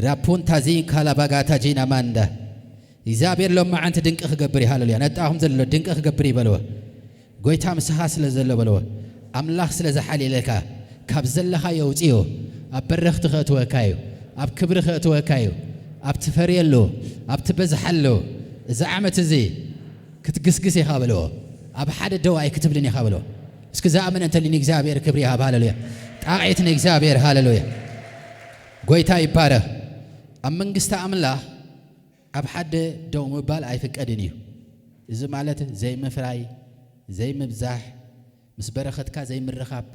ራፑንታዚ ካላባጋታ ጂና ማንዳ። እግዚኣብሔር ሎም መዓንቲ ድንቂ ክገብር እዩ። ሃሌሉያ። ነጣኹም ዘሎ ድንቂ ክገብር እዩ በልዎ። ጎይታ ምሳኻ ስለ ዘሎ በልዎ። ኣምላኽ ስለ ዝሓልየለካ ካብ ዘለኻ የውፅዮ። ኣብ በረኽቲ ከእትወካ እዩ። ኣብ ክብሪ ከእትወካ እዩ። ኣብ ትፈርየሉ፣ ኣብ ትበዝሓሉ፣ እዚ ዓመት እዚ ክትግስግስ ኢኻ በልዎ። ኣብ ሓደ ደው ኣይክትብልን ኢኻ በልዎ። እስኪ ዝኣመነ እንተልዩ ንእግዚኣብሔር ክብሪ ይሃብ። ሃሌሉያ። ጣቕዒት ንእግዚኣብሔር። ሃሌሉያ። ጎይታ ይባረኽ። ኣብ መንግስቲ ኣምላኽ ኣብ ሓደ ደው ምባል ኣይፍቀድን እዩ። እዚ ማለት ዘይምፍራይ፣ ዘይምብዛሕ፣ ምስ በረኸትካ ዘይምርኻብ፣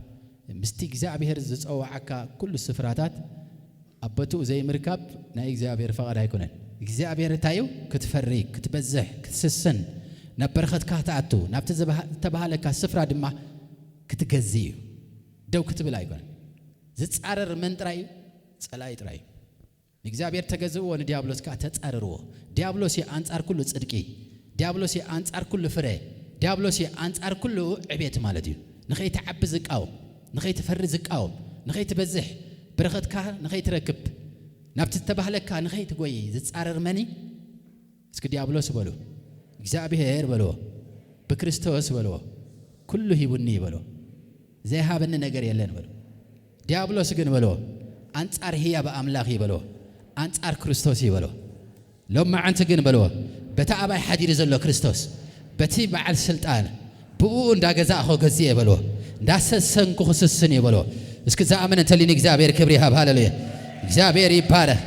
ምስቲ እግዚኣብሔር ዝጸዋዓካ ኩሉ ስፍራታት ኣብ ቦትኡ ዘይምርካብ ናይ እግዚኣብሔር ፈቓድ ኣይኮነን። እግዚኣብሔር እንታይ እዩ? ክትፈሪ፣ ክትበዝሕ፣ ክትስስን፣ ናብ በረኸትካ ክትኣቱ፣ ናብቲ ዝበሃ-፣ ዝተባህለካ ስፍራ ድማ ክትገዝእ እዩ። ደው ክትብል ኣይኮነን። ዝጻረር መን ጥራይ እዩ? ጸላኢ ጥራይ እዩ። ንእግዚኣብሔር ተገዝእዎ፣ ንዲያብሎስ ከኣ ተጻረርዎ። ዲያብሎስ እዩ ኣንጻር ኩሉ ጽድቂ፣ ዲያብሎስ እዩ ኣንጻር ኩሉ ፍረ፣ ዲያብሎስ እዩ ኣንጻር ኩሉ ዕቤት ማለት እዩ። ንኸይትዓቢ ዝቃወም፣ ንኸይትፈሪ ዝቃወም፣ ንኸይትበዝሕ፣ በረኸትካ ንኸይትረክብ፣ ናብቲ ዝተባህለካ ንኸይትጎይ ዝጻረር መን እዩ? እስኪ ዲያብሎስ በሉ፣ እግዚኣብሔር በልዎ፣ ብክርስቶስ በልዎ፣ ኩሉ ሂቡኒ በልዎ፣ ዘይሃበኒ ነገር የለን በልዎ። ዲያብሎስ ግን በልዎ፣ ኣንጻር ህያብ ኣምላኽ እዩ በልዎ፣ ኣንጻር ክርስቶስ እዩ በልዎ። ሎም መዓንቲ ግን በልዎ፣ በቲ ኣባይ ሓዲሩ ዘሎ ክርስቶስ፣ በቲ በዓል ስልጣን፣ ብኡ እንዳገዛእኹ ገዝኤ በልዎ፣ እንዳሰሰንኩ ክስስን እየ በልዎ። እስኪ ዝኣምን እንተልዩ ንእግዚኣብሔር ክብሪ ይሃብ። ሃሌሉያ። እግዚኣብሔር ይባረኽ።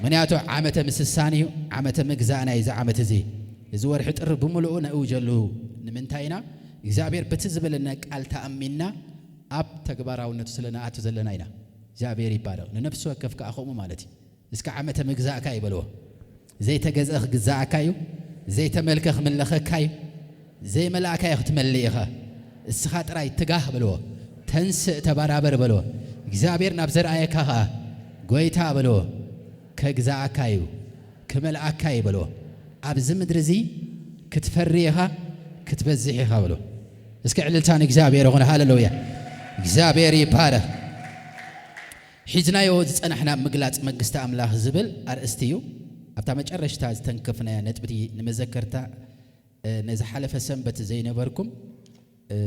ምኽንያቱ ዓመተ ምስሳን እዩ፣ ዓመተ ምግዛእ ናይ እዚ ዓመት እዚ። እዚ ወርሒ ጥሪ ብምልኡ ነእውጀሉ ንምንታይ ኢና? እግዚኣብሔር በቲ ዝበለና ቃል ተኣሚንና ኣብ ተግባራውነቱ ስለ ንኣቱ ዘለና ኢና። እግዚኣብሔር ይባረኽ። ንነፍሲ ወከፍ ከኣ ከምኡ ማለት እዩ። እስኪ ዓመተ ምግዛእካ እዩ በልዎ። ዘይተገዝአ ክግዛእካ እዩ፣ ዘይተመልከ ክምለኸካ እዩ፣ ዘይመላእካ እዩ ክትመልእ ኢኻ። እስኻ ጥራይ ትጋህ በልዎ። ተንስእ ተባራበር በልዎ። እግዚኣብሔር ናብ ዘርኣየካ ኸኣ ጎይታ በልዎ። ከግዛእካ እዩ፣ ክመልኣካ እዩ በልዎ። ኣብዚ ምድሪ እዚ ክትፈሪ ኢኻ፣ ክትበዝሕ ኢኻ በልዎ። እስኪ ዕልልታ ንእግዚኣብሔር ይኹን። ሃሌሉያ። እግዚኣብሔር ይባረኽ። ሒዝናዮ ዝጸናሕና ምግላጽ መንግስቲ ኣምላኽ ዝብል ኣርእስቲ እዩ። ኣብታ መጨረሽታ ዝተንከፍናያ ነጥብቲ ንመዘከርታ፣ እ፣ ነዚ ሓለፈ ሰንበት ዘይነበርኩም፣ እ፣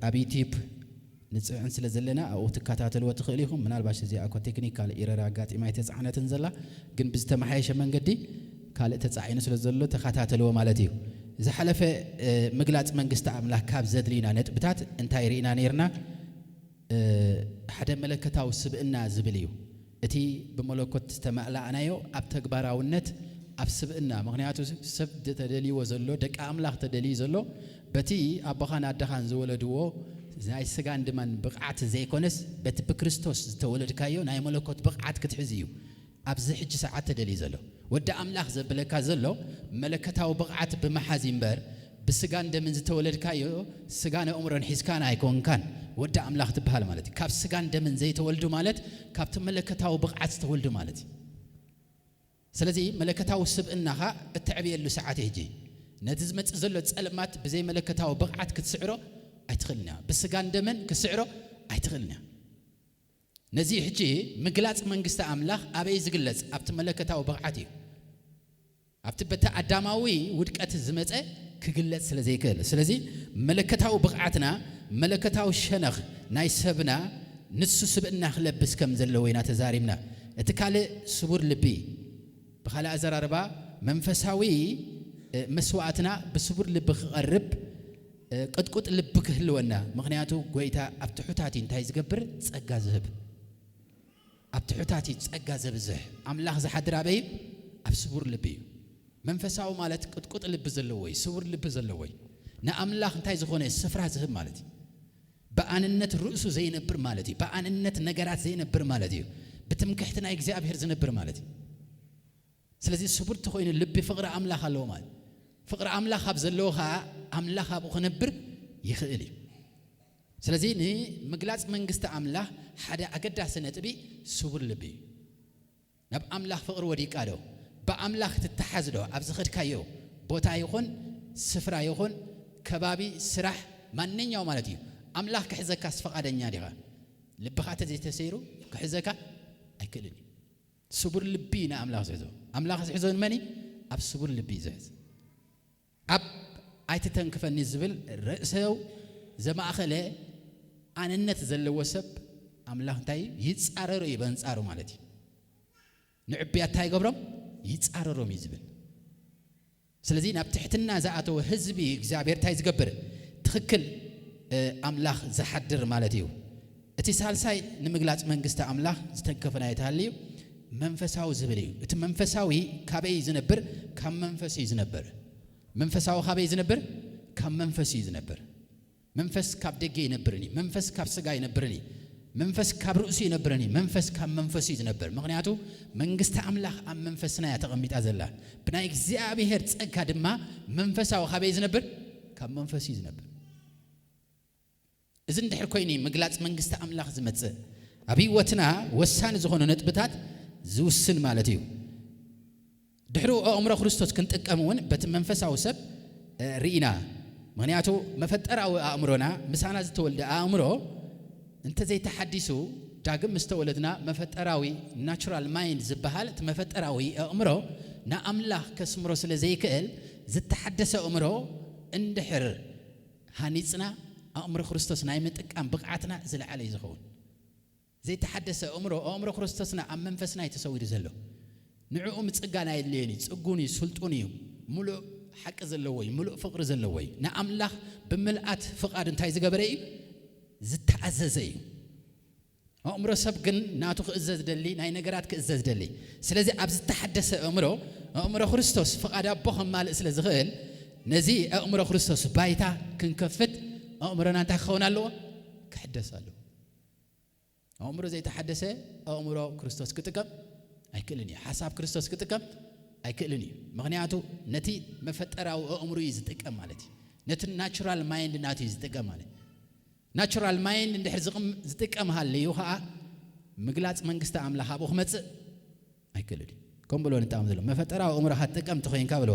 ኣብ ዩቲዩብ ንጽዕን ስለ ዘለና ኣብኡ ትከታተልዎ ትኽእል ኢኹም። ምናልባሽ እዚኣ እኮ ቴክኒካል ኢረር ኣጋጢማ ኣይተጻዕነትን ዘላ፣ ግን ብዝተመሓየሸ መንገዲ ካልእ ተጻዒኑ ስለ ዘሎ ተኸታተልዎ ማለት እዩ። ዝሓለፈ፣ እ፣ ምግላጽ መንግስቲ ኣምላኽ ካብ ዘድልዩና ነጥብታት እንታይ ርኢና ነይርና? እ፣ ሓደ መለከታዊ ስብእና ዝብል እዩ። እቲ ብመለኮት ዝተመላእናዮ ኣብ ተግባራውነት፣ ኣብ ስብእና፣ ምኽንያቱ ሰብ ተደልይዎ ዘሎ፣ ደቂ ኣምላኽ ተደልዩ ዘሎ፣ በቲ ኣቦኻን ኣደኻን ዝወለድዎ ናይ ስጋን ድማን ብቕዓት ዘይኮነስ፣ በቲ ብክርስቶስ ዝተወለድካዮ ናይ መለኮት ብቕዓት ክትሕዝ እዩ። ኣብዚ ሕጂ ሰዓት ተደልዩ ዘሎ። ወዲ ኣምላኽ ዘብለካ ዘሎ መለኮታዊ ብቕዓት ብምሓዝ እዩ እምበር፣ ብስጋን ደምን ዝተወለድካዮ ስጋን ኣእምሮን ሒዝካን ኣይኮንካን። ወዲ ኣምላኽ ትበሃል ማለት እዩ። ካብ ስጋን ደምን ዘይተወልዱ ማለት ካብቲ መለኮታዊ ብቕዓት ዝተወልዱ ማለት እዩ። ስለዚ መለኮታዊ ስብእናኻ እተዕብየሉ ሰዓት እዩ ሕጂ። ነቲ ዝመጽእ ዘሎ ጸልማት ብዘይ መለኮታዊ ብቕዓት ክትስዕሮ ኣይትኽእልን እያ። ብስጋን ደምን ክትስዕሮ ኣይትኽእልን እያ። ነዚ ሕጂ ምግላጽ መንግስቲ ኣምላኽ ኣበይ ዝግለጽ? ኣብቲ መለኮታዊ ብቕዓት እዩ። ኣብቲ በቲ ኣዳማዊ ውድቀት ዝመጸ ክግለጽ ስለ ዘይክእል። ስለዚ መለኮታዊ ብቕዓትና፣ መለኮታዊ ሸነኽ ናይ ሰብና ንሱ ስብእና ክለብስ ከም ዘለዎ ኢና ተዛሪብና። እቲ ካልእ ስቡር ልቢ፣ ብኻልእ ኣዘራርባ መንፈሳዊ፣ እ፣ መስዋዕትና ብስቡር ልቢ ክቐርብ፣ እ፣ ቅጥቁጥ ልቢ ክህልወና። ምኽንያቱ ጎይታ ኣብ ትሑታት እዩ እንታይ ዝገብር? ጸጋ ዝህብ። ኣብ ትሑታት እዩ ጸጋ ዘብዝሕ። ኣምላኽ ዝሓድር ኣበይ እዩ? ኣብ ስቡር ልቢ እዩ። መንፈሳዊ ማለት ቅጥቁጥ ልቢ ዘለዎ እዩ፣ ስቡር ልቢ ዘለዎ እዩ። ንኣምላኽ እንታይ ዝኾነ ስፍራ ዝህብ ማለት እዩ። ብኣንነት ርእሱ ዘይነብር ማለት እዩ። ብኣንነት ነገራት ዘይነብር ማለት እዩ። ብትምክሕቲ ናይ እግዚኣብሔር ዝነብር ማለት እዩ። ስለዚ ስቡር ተኾይኑ ልቢ ፍቕሪ ኣምላኽ ኣለዎ ማለት። ፍቕሪ ኣምላኽ ኣብ ዘለዎ ኸኣ ኣምላኽ ኣብኡ ክነብር ይኽእል እዩ። ስለዚ ንምግላጽ መንግስቲ ኣምላኽ ሓደ ኣገዳሲ ነጥቢ ስቡር ልቢ እዩ። ናብ ኣምላኽ ፍቕሪ ወዲቃ ዶ? ብኣምላኽ ትተሓዝ ዶ? ኣብ ዝኸድካዮ ቦታ ይኹን፣ ስፍራ ይኹን፣ ከባቢ፣ ስራሕ፣ ማንኛው ማለት እዩ። ኣምላኽ ክሕዘካስ ፍቓደኛ ዲኻ? ልብኻ ተዘይተሰይሩ ክሕዘካ ኣይክእልን እዩ። ስቡር ልቢ ንኣምላኽ ዝሕዞ። ኣምላኽ ዝሕዞ ንመን እዩ? ኣብ ስቡር ልቢ እዩ ዝሕዝ። ኣብ ኣይትተንክፈኒ ዝብል ርእሰው ዘማእኸለ ኣንነት ዘለዎ ሰብ ኣምላኽ እንታይ እዩ? ይጻረሮ እዩ፣ በንጻሩ ማለት እዩ። ንዕብያት እንታይ ይገብሮም? ይጻረሮም እዩ ዝብል። ስለዚ ናብ ትሕትና ዝኣተወ ህዝቢ እግዚኣብሔር እንታይ ዝገብር? ትኽክል፣ እ፣ ኣምላኽ ዝሓድር ማለት እዩ። እቲ ሳልሳይ ንምግላጽ መንግስቲ ኣምላኽ ዝተንከፈና የተሃልዩ መንፈሳዊ ዝብል እዩ። እቲ መንፈሳዊ ካበይ እዩ ዝነብር? ካብ መንፈስ እዩ ዝነብር። መንፈሳዊ ካበይ እዩ ዝነብር? ካብ መንፈስ እዩ ዝነብር። መንፈስ ካብ ደገ ይነብርን እዩ። መንፈስ ካብ ስጋ ይነብርን እዩ። መንፈስ ካብ ርእሱ ይነብርን እዩ። መንፈስ ካብ መንፈስ እዩ ዝነብር። ምኽንያቱ መንግስቲ ኣምላኽ ኣብ መንፈስና እያ ተቐሚጣ ዘላ። ብናይ እግዚኣብሔር ጸጋ ድማ መንፈሳዊ ካበይ ዝነብር? ካብ መንፈስ እዩ ዝነብር። እዚ እንድሕር ኮይኑ እዩ ምግላጽ መንግስቲ ኣምላኽ ዝመጽእ። ኣብ ህይወትና ወሳኒ ዝኾኑ ነጥብታት ዝውስን ማለት እዩ። ድሕሩ ኣእምሮ ክርስቶስ ክንጥቀም እውን በቲ መንፈሳዊ ሰብ፣ እ፣ ርኢና። ምኽንያቱ መፈጠራዊ ኣእምሮና፣ ምሳና ዝተወልደ ኣእምሮ እንተዘይተሓዲሱ፣ ዳግም ምስ ተወለድና መፈጠራዊ ናቹራል ማይንድ ዝበሃል እቲ መፈጠራዊ ኣእምሮ ንኣምላኽ ከስምሮ ስለ ዘይክእል፣ ዝተሓደሰ ኣእምሮ እንድሕር ሃኒጽና፣ ኣእምሮ ክርስቶስ ናይ ምጥቃም ብቕዓትና ዝለዓለ እዩ ዝኸውን። ዘይተሓደሰ ኣእምሮ፣ ኣእምሮ ክርስቶስና ኣብ መንፈስና እዩ ተሰዊሩ ዘሎ። ንዕኡ ምጽጋን ኣየድልዮን እዩ። ጽጉን እዩ፣ ስልጡን እዩ፣ ምሉእ ሓቂ ዘለዎ እዩ፣ ምሉእ ፍቕሪ ዘለዎ እዩ። ንኣምላኽ ብምልኣት ፍቓድ እንታይ ዝገበረ እዩ? ዝተኣዘዘ እዩ። ኣእምሮ ሰብ ግን ናቱ ክእዘዝ ደሊ፣ ናይ ነገራት ክእዘዝ ደሊ። ስለዚ ኣብ ዝተሓደሰ ኣእምሮ፣ ኣእምሮ ክርስቶስ ፍቓድ ኣቦ ከማልእ ስለ ዝኽእል፣ ነዚ ኣእምሮ ክርስቶስ ባይታ ክንከፍት ኣእምሮና እንታይ ክኸውን ኣለዎ? ክሕደስ ኣለዎ። ኣእምሮ ዘይተሓደሰ ኣእምሮ ክርስቶስ ክጥቀም ኣይክእልን እዩ። ሓሳብ ክርስቶስ ክጥቀም ኣይክእልን እዩ። ምኽንያቱ ነቲ መፈጠራዊ ኣእምሮ እዩ ዝጥቀም ማለት እዩ። ነቲ ናቹራል ማይንድ ናቱ እዩ ዝጥቀም ማለት እዩ። ናቹራል ማይንድ እንድሕር ዝቕም-፣ ዝጥቀም ሃልዩ ኸኣ ምግላጽ መንግስቲ ኣምላኽ ኣብኡ ክመጽእ ኣይክእልን እዩ። ከም ብሎ ንጣም ዘሎ መፈጠራዊ ኣእምሮኻ ትጥቀም ተኾይንካ ብሎ፣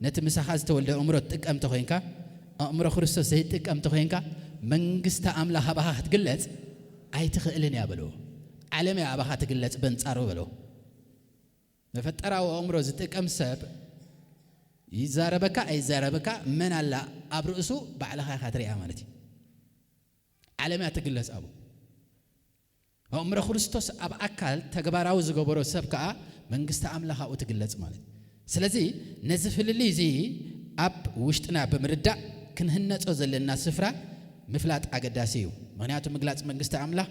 ነቲ ምሳኻ ዝተወልደ ኣእምሮ ትጥቀም ተኾይንካ፣ ኣእምሮ ክርስቶስ ዘይትጥቀም ተኾይንካ፣ መንግስቲ ኣምላኽ ኣባኻ ክትግለጽ ኣይትኽእልን እያ በልዎ። ዓለም እያ ኣባኻ ትግለጽ በንጻሩ በልዎ። መፈጠራዊ ኣእምሮ ዝጥቀም ሰብ ይዛረበካ ኣይዛረበካ መን ኣላ ኣብ ርእሱ ባዕልኻ ኢኻ ትሪኣ ማለት እዩ። ዓለም እያ ትግለጽ ኣብኡ። ኣእምሮ ክርስቶስ ኣብ ኣካል ተግባራዊ ዝገበሮ ሰብ ከኣ መንግስቲ ኣምላኽ ኣብኡ ትግለጽ ማለት እዩ። ስለዚ ነዚ ፍልልይ እዚ ኣብ ውሽጥና ብምርዳእ ክንህነጾ ዘለና ስፍራ ምፍላጥ ኣገዳሲ እዩ። ምኽንያቱ ምግላጽ መንግስቲ ኣምላኽ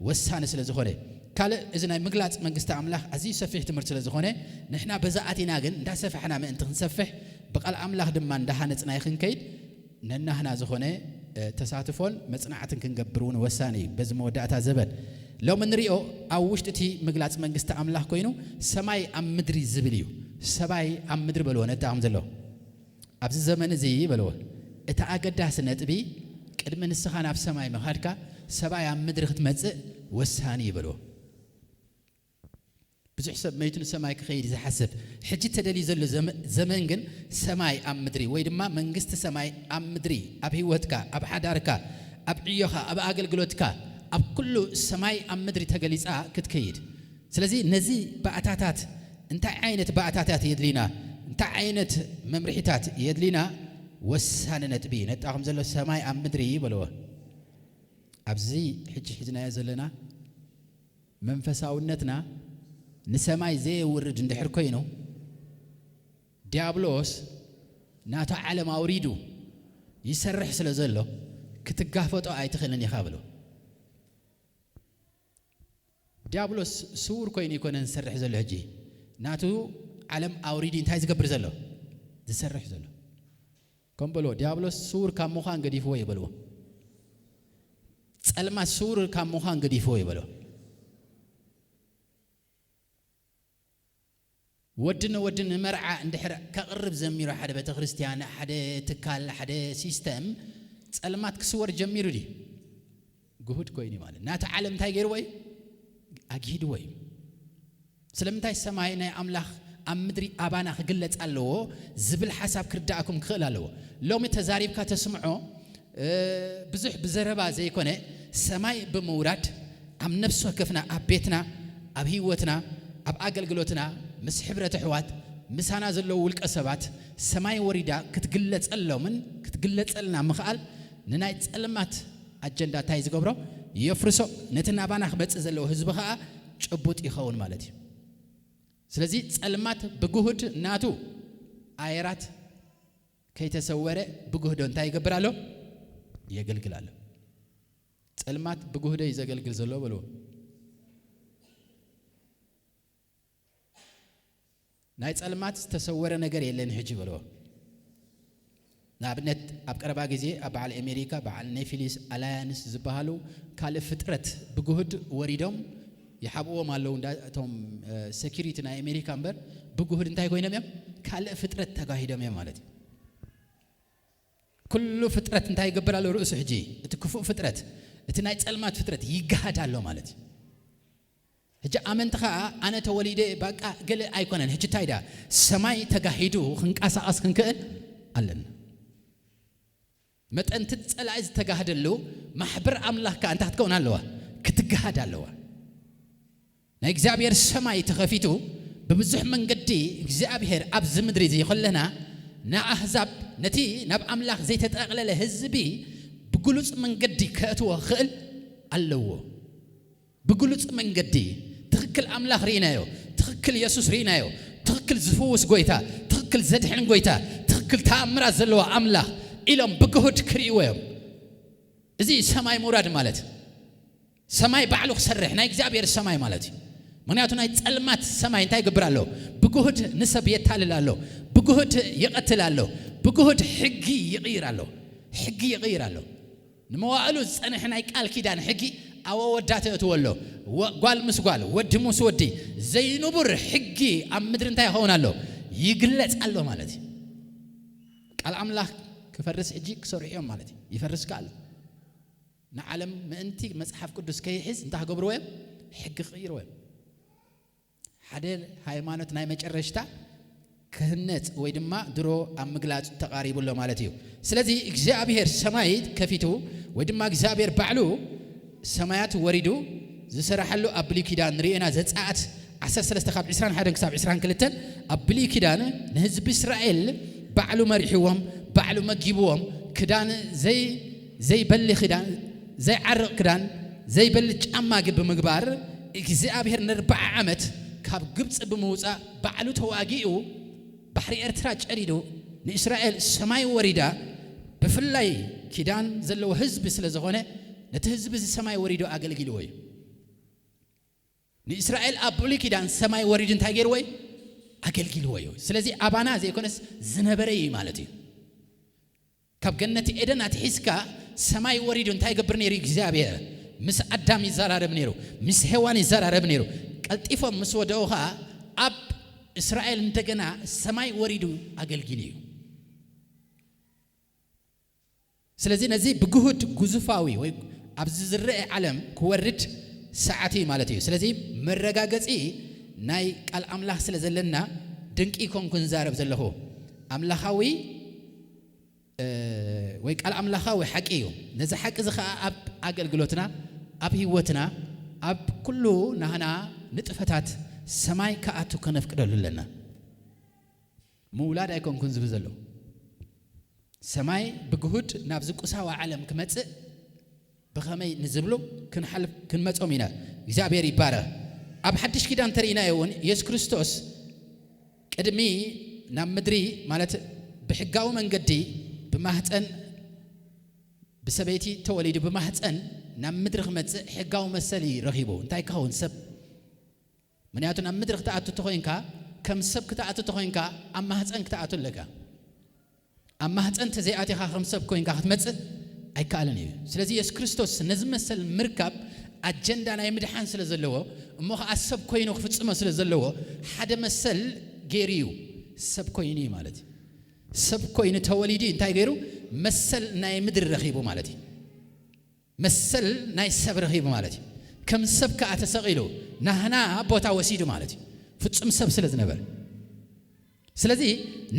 ወሳኒ ስለ ዝኾነ። ካልእ እዚ ናይ ምግላጽ መንግስቲ ኣምላኽ ኣዝዩ ሰፊሕ ትምህርቲ ስለ ዝኾነ ንሕና በዛ ኣቲና ግን እንዳሰፋሕና ምእንቲ ክንሰፍሕ ብቓል ኣምላኽ ድማ እንዳሃነጽና ክንከይድ ነናህና ዝኾነ፣ እ፣ ተሳትፎን መጽናዕትን ክንገብር እውን ወሳኒ እዩ። በዚ መወዳእታ ዘበን ሎሚ ንሪኦ ኣብ ውሽጢ እቲ ምግላጽ መንግስቲ ኣምላኽ ኮይኑ ሰማይ ኣብ ምድሪ ዝብል እዩ። ሰማይ ኣብ ምድሪ በልዎ ነዳኹም ዘሎ። ኣብዚ ዘመን እዚ በልዎ እቲ ኣገዳሲ ነጥቢ ቅድሚ ንስኻ ናብ ሰማይ ምኻድካ ሰማይ ኣብ ምድሪ ክትመጽእ ወሳኒ እዩ በልዎ። ብዙሕ ሰብ መይቱ ንሰማይ ክኸይድ ዝሓስብ፣ ሕጂ ተደልዩ ዘሎ ዘመ-፣ ዘመን ግን ሰማይ ኣብ ምድሪ ወይ ድማ መንግስቲ ሰማይ ኣብ ምድሪ፣ ኣብ ህይወትካ፣ ኣብ ሓዳርካ፣ ኣብ ዕዮኻ፣ ኣብ ኣገልግሎትካ፣ ኣብ ኩሉ ሰማይ ኣብ ምድሪ ተገሊጻ ክትከይድ። ስለዚ ነዚ ባእታታት እንታይ ዓይነት ባእታታት የድሊና? እንታይ ዓይነት መምርሒታት የድሊና? ወሳኒ ነጥቢ ነጣኹም ዘሎ ሰማይ ኣብ ምድሪ በልዎ። ኣብዚ ሕጂ ሒዝናዮ ዘለና መንፈሳውነትና ንሰማይ ዘየውርድ እንድሕር ኮይኑ፣ ዲያብሎስ ናቱ ዓለም ኣውሪዱ ይሰርሕ ስለ ዘሎ፣ ክትጋፈጦ ኣይትኽእልን ኢኻ ብሎ። ዲያብሎስ ስውር ኮይኑ ይኮነን ዝሰርሕ ዘሎ። ሕጂ ናቱ ዓለም ኣውሪዱ እንታይ ዝገብር ዘሎ? ዝሰርሕ ዘሎ። ከም በሎ፣ ዲያብሎስ ስውር ካብ ምዃን ገዲፍዎ ይበልዎ። ጸልማት ስውር ካብ ምዃን ገዲፍዎ ይበሎ። ወዲ ንወዲ ንመርዓ እንድሕር ከቕርብ ዘሚሩ ሓደ ቤተ ክርስቲያን፣ ሓደ ትካል፣ ሓደ ሲስተም፣ ጸልማት ክስወር ጀሚሩ ድዩ? ግሁድ ኮይኑ እዩ ማለት። ናቲ ዓለም እንታይ ገይርዎ እዩ? ኣግሂድዎ እዩ። ስለምንታይ ሰማይ ናይ ኣምላኽ ኣብ ምድሪ ኣባና ክግለጽ ኣለዎ ዝብል ሓሳብ ክርዳእኩም ክኽእል ኣለዎ። ሎሚ ተዛሪብካ ተስምዖ፣ እ፣ ብዙሕ ብዘረባ ዘይኮነ ሰማይ ብምውራድ ኣብ ነፍሲ ወከፍና፣ ኣብ ቤትና፣ ኣብ ህይወትና፣ ኣብ ኣገልግሎትና ምስ ሕብረት ኣሕዋት፣ ምሳና ዘለዉ ውልቀ ሰባት፣ ሰማይ ወሪዳ ክትግለጸሎምን ክትግለጸልና ምኽኣል ንናይ ጸልማት ኣጀንዳ እንታይ ዝገብሮ? የፍርሶ። ነቲ ናባና ክመጽእ ዘለዎ ህዝቢ ኸኣ ጭቡጥ ይኸውን ማለት እዩ። ስለዚ ጸልማት ብግሁድ ናቱ ኣየራት ከይተሰወረ ብግህዶ እንታይ ይገብር ኣሎ? የገልግል ኣሎ። ጸልማት ብግህዶ እዩ ዘገልግል ዘሎ በልዎ። ናይ ጸልማት ዝተሰወረ ነገር የለን ሕጂ በልዎ። ንኣብነት ኣብ ቀረባ ግዜ ኣብ በዓል ኣሜሪካ በዓል ኔፊሊስ ኣላያንስ ዝበሃሉ ካልእ ፍጥረት ብግሁድ ወሪዶም ይሓብዎም ኣለዉ። እንዳ እቶም ሴኪሪቲ ናይ ኣሜሪካ እምበር ብግሁድ እንታይ ኮይኖም እዮም? ካልእ ፍጥረት ተጋሂዶም እዮም ማለት እዩ። ኩሉ ፍጥረት እንታይ ይገብር ኣሎ? ርእሱ ሕጂ እቲ ክፉእ ፍጥረት፣ እቲ ናይ ጸልማት ፍጥረት ይገሃድ ኣሎ ማለት እዩ። ሕጂ ኣመንቲ ኸኣ ኣነ ተወሊደ ባቃ ገለ ኣይኮነን። ሕጂ እንታይ ደኣ ሰማይ ተጋሂዱ ክንቀሳቐስ ክንክእል ኣለና። መጠን እቲ ጸላኢ ዝተጋህደሉ ማሕበር ኣምላኽ ከኣ እንታይ ክትከውን ኣለዋ? ክትገሃድ ኣለዋ። ናይ እግዚኣብሔር ሰማይ ተኸፊቱ ብብዙሕ መንገዲ እግዚኣብሔር ኣብዚ ምድሪ እዚ ከለና ንኣህዛብ ነቲ ናብ ኣምላኽ ዘይተጠቕለለ ህዝቢ ብግሉጽ መንገዲ ከእትዎ ክኽእል ኣለዎ። ብግሉጽ መንገዲ ትኽክል ኣምላኽ ርኢናዮ፣ ትኽክል የሱስ ርኢናዮ፣ ትኽክል ዝፍውስ ጎይታ፣ ትኽክል ዘድሕን ጎይታ፣ ትኽክል ተኣምራት ዘለዎ ኣምላኽ ኢሎም ብግሁድ ክርእይዎ እዮም። እዚ ሰማይ ምውራድ ማለት ሰማይ ባዕሉ ክሰርሕ ናይ እግዚኣብሔር ሰማይ ማለት እዩ። ምክንያቱ ናይ ጸልማት ሰማይ እንታይ ይገብር ኣሎ? ብግሁድ ንሰብ የታልል ኣሎ፣ ብግሁድ ይቐትል ኣሎ፣ ብግሁድ ሕጊ ይቕይር ኣሎ፣ ሕጊ ይቕይር ኣሎ። ንመዋእሉ ዝጸንሐ ናይ ቃል ኪዳን ሕጊ ኣብ ኣወዳት የእትዎ ኣሎ። ወ-፣ ጓል ምስ ጓል፣ ወዲ ምስ ወዲ ዘይንቡር ሕጊ ኣብ ምድሪ እንታይ ይኸውን ኣሎ? ይግለጽ ኣሎ ማለት እዩ። ቃል ኣምላኽ ክፈርስ ሕጂ ክሰርሑ እዮም ማለት እዩ። ይፈርስ ከኣ ኣሎ። ንዓለም ምእንቲ መጽሓፍ ቅዱስ ከይሕዝ እንታይ ክገብርዎ እዮም? ሕጊ ክቕይርዎ እዮም። ሓደ ሃይማኖት ናይ መጨረሽታ ክህነጽ ወይ ድማ ድሮ ኣብ ምግላጽ ተቓሪቡ ኣሎ ማለት እዩ። ስለዚ እግዚኣብሔር ሰማይ ከፊቱ ወይ ድማ እግዚኣብሔር ባዕሉ ሰማያት ወሪዱ ዝሰራሐሉ ኣብ ብሉይ ኪዳን ንርእዮ ኢና። ዘጸኣት ዓሰርተ ሰለስተ ካብ ዕስራን ሓደን ክሳብ ዕስራን ክልተን ኣብ ብሉይ ኪዳን ንህዝቢ እስራኤል ባዕሉ መሪሕዎም፣ ባዕሉ መጊብዎም፣ ክዳን ዘይ-፣ ዘይበሊ ክዳን፣ ዘይዓርቕ ክዳን፣ ዘይበሊ ጫማ ግን ብምግባር እግዚኣብሔር ንኣርብዓ ዓመት ካብ ግብጺ ብምውጻእ ባዕሉ ተዋጊኡ ባሕሪ ኤርትራ ጨዲዱ ንእስራኤል ሰማይ ወሪዳ ብፍላይ ኪዳን ዘለዎ ህዝቢ ስለ ዝኾነ ነቲ ህዝቢ እዚ ሰማይ ወሪዱ ኣገልጊልዎ እዩ። ንእስራኤል ኣብ ብሉይ ኪዳን ሰማይ ወሪዱ እንታይ ገይርዎ እዩ? ኣገልጊልዎ እዩ። ስለዚ ኣባና ዘይኮነስ ዝነበረ እዩ ማለት እዩ። ካብ ገነት ኤደን ኣትሒዝካ ሰማይ ወሪዱ እንታይ ይገብር ነይሩ? እግዚኣብሔር ምስ ኣዳም ይዘራረብ ነይሩ፣ ምስ ሄዋን ይዘራረብ ነይሩ። ቀልጢፎም ምስ ወደቑ ኸዓ ኣብ እስራኤል እንደገና ሰማይ ወሪዱ ኣገልጊሉ እዩ። ስለዚ ነዚ ብግሁድ ግዙፋዊ ወይ ኣብዚ ዝረአ ዓለም ክወርድ ሰዓት እዩ ማለት እዩ። ስለዚ መረጋገጺ ናይ ቃል ኣምላኽ ስለ ዘለና ድንቂ ይኮንኩ ዝዛረብ ዘለኹ። ኣምላኻዊ፣ እ፣ ወይ ቃል ኣምላኻዊ ሓቂ እዩ። ነዚ ሓቂ እዚ ኸኣ ኣብ ኣገልግሎትና፣ ኣብ ህይወትና፣ ኣብ ኩሉ ናህና ንጥፈታት ሰማይ ክኣቱ ከነፍቅደሉ ኣለና። ምውላድ ኣይኮንኩን ዝብል ዘሎ። ሰማይ ብግሁድ ናብዚ ቁሳዊ ዓለም ክመጽእ ብኸመይ ንዝብሉ ክንሓልፍ፣ ክንመጾም ኢና። እግዚኣብሔር ይባረኽ። ኣብ ሓድሽ ኪዳን ተርእይናዮ እውን የሱስ ክርስቶስ ቅድሚ ናብ ምድሪ ማለት ብሕጋዊ መንገዲ ብማህፀን ብሰበይቲ ተወሊዱ ብማህፀን ናብ ምድሪ ክመጽእ ሕጋዊ መሰል እዩ ረኺቡ። እንታይ ክኸውን? ሰብ። ምክንያቱ ናብ ምድሪ ክትኣቱ ተኾይንካ፣ ከም ሰብ ክትኣቱ ተኾይንካ፣ ኣብ ማህፀን ክትኣቱ ኣለካ። ኣብ ማህፀን ተዘይኣቲኻ ከም ሰብ ኮይንካ ክትመጽእ ኣይከኣልን እዩ። ስለዚ የሱስ ክርስቶስ ነዚ መሰል ምርካብ ኣጀንዳ ናይ ምድሓን ስለ ዘለዎ፣ እሞ ኸዓ ሰብ ኮይኑ ክፍጽሞ ስለ ዘለዎ፣ ሓደ መሰል ገይሩ እዩ። ሰብ ኮይኑ እዩ ማለት እዩ። ሰብ ኮይኑ ተወሊዱ እዩ። እንታይ ገይሩ? መሰል ናይ ምድሪ ረኺቡ ማለት እዩ። መሰል ናይ ሰብ ረኺቡ ማለት እዩ። ከም ሰብ ከኣ ተሰቒሉ ናህና ቦታ ወሲዱ ማለት እዩ። ፍጹም ሰብ ስለ ዝነበረ። ስለዚ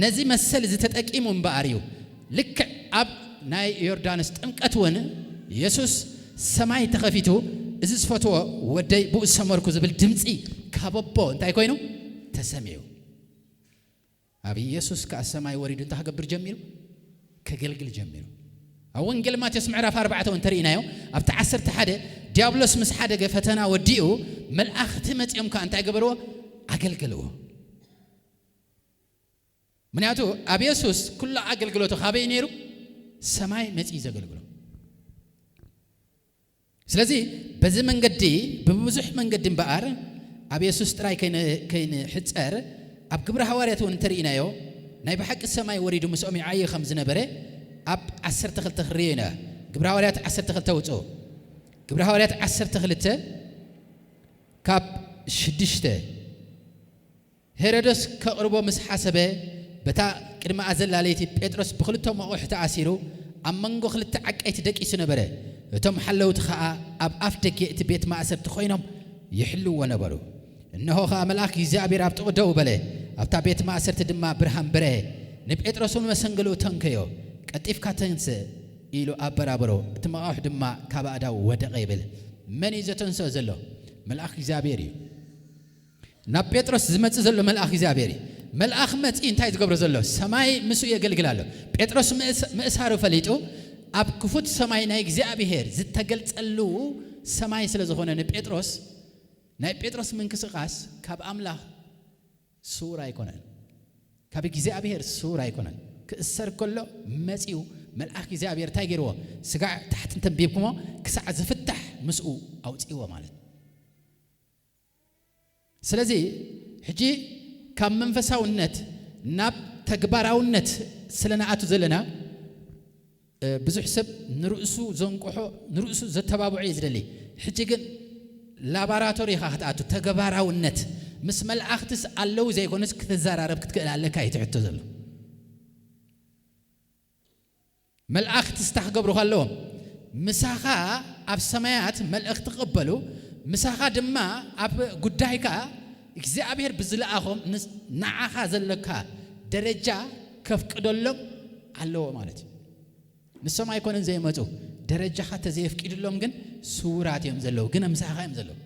ነዚ መሰል እዚ ተጠቂሙ እምበኣር እዩ። ልክዕ ኣብ ናይ ዮርዳኖስ ጥምቀት እውን የሱስ ሰማይ ተኸፊቱ፣ "እዚ ዝፈትዎ ወደይ ብኡ ዝሰመርኩ" ዝብል ድምጺ ካብ ኣቦ እንታይ ኮይኑ? ተሰሚዑ። ኣብ ኢየሱስ ከኣ ሰማይ ወሪዱ እንታይ ክገብር ጀሚሩ? ከገልግል ጀሚሩ። ኣብ ወንጌል ማቴዎስ ምዕራፍ ኣርባዕተ እውን እንተርኢናዮ፣ ኣብቲ ዓሰርተ ሓደ ዲያብሎስ ምስ ሓደገ ፈተና ወዲኡ፣ መልኣኽቲ መጺኦም ከኣ እንታይ ገበርዎ? ኣገልገልዎ። ምክንያቱ ኣብ የሱስ ኩሉ ኣገልግሎቱ ካበይ ነይሩ? ሰማይ መጺኡ ዘገልግሎ። ስለዚ በዚ መንገዲ፣ ብብዙሕ መንገዲ እምበኣር ኣብ የሱስ ጥራይ ከይን-፣ ከይንሕጸር፣ ኣብ ግብሪ ሃዋርያት እውን እንተርኢናዮ፣ ናይ ብሓቂ ሰማይ ወሪዱ ምስኦም ይዓዪ ከም ዝነበረ ኣብ ዓሰርተ ክልተ ክንርእዮ ኢና። ግብሪ ሃዋርያት ዓሰርተ ክልተ ውጽኡ። ግብሪ ሃዋርያት ዓሰርተ ክልተ ካብ ሽዱሽተ። ሄሮድስ ከቕርቦ ምስ ሓሰበ፣ በታ ቅድሚኣ ዘላ ለይቲ ጴጥሮስ ብኽልተ መቑሕ ተኣሲሩ ኣብ መንጎ ክልተ ዓቀይቲ ደቂሱ ነበረ። እቶም ሓለውቲ ኸኣ ኣብ ኣፍ ደገ እቲ ቤት ማእሰርቲ ኾይኖም ይሕልዎ ነበሩ። እንሆ ኸኣ መልኣኽ እግዚኣብሔር ኣብ ጥቕኡ ደው በለ፣ ኣብታ ቤት ማእሰርቲ ድማ ብርሃን በርሀ። ንጴጥሮስ እውን መሰንገሊኡ ተንከዮ። "ቀልጢፍካ ተንስእ" ኢሉ ኣበራበሮ። እቲ መቓውሕ ድማ ካብ ኣእዳዉ ወደቐ ይብል። መን እዩ ዘተንስኦ ዘሎ? መልኣኽ እግዚኣብሔር እዩ። ናብ ጴጥሮስ ዝመጽእ ዘሎ መልኣኽ እግዚኣብሔር እዩ። መልኣኽ መጺኡ እንታይ ዝገብሮ ዘሎ? ሰማይ ምስኡ የገልግል ኣሎ። ጴጥሮስ ምእስ-፣ ምእሳሩ ፈሊጡ ኣብ ክፉት ሰማይ ናይ እግዚኣብሔር ዝተገልጸሉ ሰማይ ስለ ዝኾነ ንጴጥሮስ፣ ናይ ጴጥሮስ ምንቅስቓስ ካብ ኣምላኽ ስዉር ኣይኮነን። ካብ እግዚኣብሔር ስዉር ኣይኮነን። ክእሰር ከሎ መጺኡ መልኣኽ እግዚኣብሔር እንታይ ገይርዎ? ስጋዕ ታሕቲ እንተንቢብኩሞ ክሳዕ ዝፍታሕ ምስኡ ኣውጺእዎ ማለት። ስለዚ ሕጂ ካብ መንፈሳውነት ናብ ተግባራውነት ስለ ንኣቱ ዘለና፣ እ፣ ብዙሕ ሰብ ንርእሱ ዘንቅሖ፣ ንርእሱ ዘተባብዖ እዩ ዝደሊ። ሕጂ ግን ላባራቶሪ ኢኻ ክትኣቱ፣ ተግባራውነት ምስ መላእኽትስ ኣለዉ ዘይኮኑስ ክትዘራረብ ክትክእል ኣለካ እዩ እቲ ሕቶ ዘሎ። መላእኽትስ እንታይ ክገብሩኻ ኣለዎም? ምሳኻ ኣብ ሰማያት መልእኽቲ ክቕበሉ፣ ምሳኻ ድማ ኣብ ጉዳይካ እግዚኣብሔር ብዝለኣኾም ንስ-፣ ንዓኻ ዘለካ ደረጃ ከፍቅደሎም ኣለዎ ማለት እዩ። ንሶም ኣይኮነን ዘይመጹ፣ ደረጃኻ ተዘየፍቂድሎም ግን ስዉራት እዮም ዘለዉ፣ ግን ምሳኻ እዮም ዘለዉ።